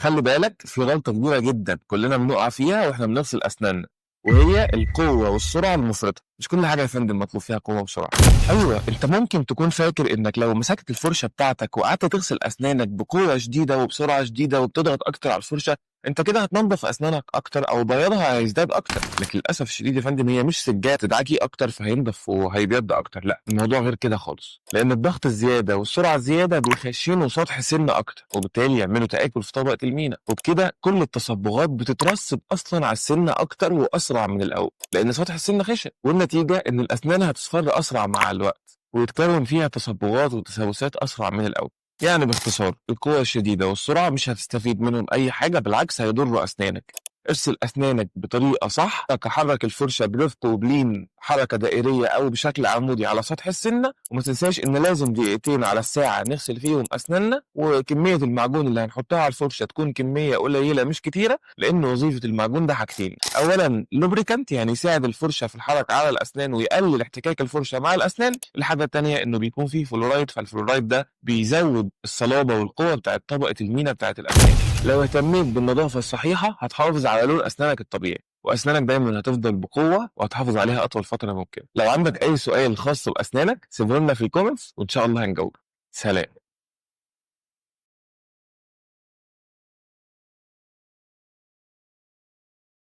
خلي بالك، في غلطة كبيرة جدا كلنا بنقع فيها واحنا بنغسل أسناننا، وهي القوة والسرعة المفرطة. مش كل حاجة يا فندم مطلوب فيها قوة وسرعة. أيوة، أنت ممكن تكون فاكر إنك لو مسكت الفرشة بتاعتك وقعدت تغسل أسنانك بقوة شديدة وبسرعة شديدة وبتضغط أكتر على الفرشة، أنت كده هتنظف أسنانك أكتر أو بياضها هيزداد أكتر. لكن للأسف الشديد يا فندم هي مش سجادة تدعكي أكتر فهينضف وهيبيض أكتر، لا، الموضوع غير كده خالص. لأن الضغط الزيادة والسرعة الزيادة بيخشنوا سطح سن أكتر، وبالتالي يعملوا تآكل في طبقة المينا، وبكده كل التصبغات بتترسب أصلا على السن أكتر وأسرع من الأول، لأن سطح السن خشن. والنتيجة إن الأسنان هتصفر أسرع مع الوقت ويتكون فيها تصبغات وتسوسات أسرع من الأول. يعني باختصار، القوة الشديدة والسرعة مش هتستفيد منهم أي حاجة، بالعكس هيضروا أسنانك. اغسل أسنانك بطريقة صح، حرك الفرشة برفق وبلين، حركة دائرية أو بشكل عمودي على سطح السنة. وما تنساش إن لازم دقيقتين على الساعة نغسل فيهم أسناننا، وكمية المعجون اللي هنحطها على الفرشة تكون كمية قليلة مش كتيرة، لأن وظيفة المعجون ده حاجتين: أولا lubricant، يعني يساعد الفرشة في الحركة على الأسنان ويقلل احتكاك الفرشة مع الأسنان. الحاجة التانية إنه بيكون فيه فلورايد، فالفلورايد ده بيزود الصلابة والقوة بتاعت طبقة المينا بتاعت الأسنان. لو اهتميت بالنظافة الصحيحة هتحافظ على لون أسنانك الطبيعي، وأسنانك دايما هتفضل بقوة وهتحافظ عليها أطول فترة ممكنة. لو عندك أي سؤال خاص بأسنانك سيبه لنا في ال comments وإن شاء الله هنجاوب. سلام.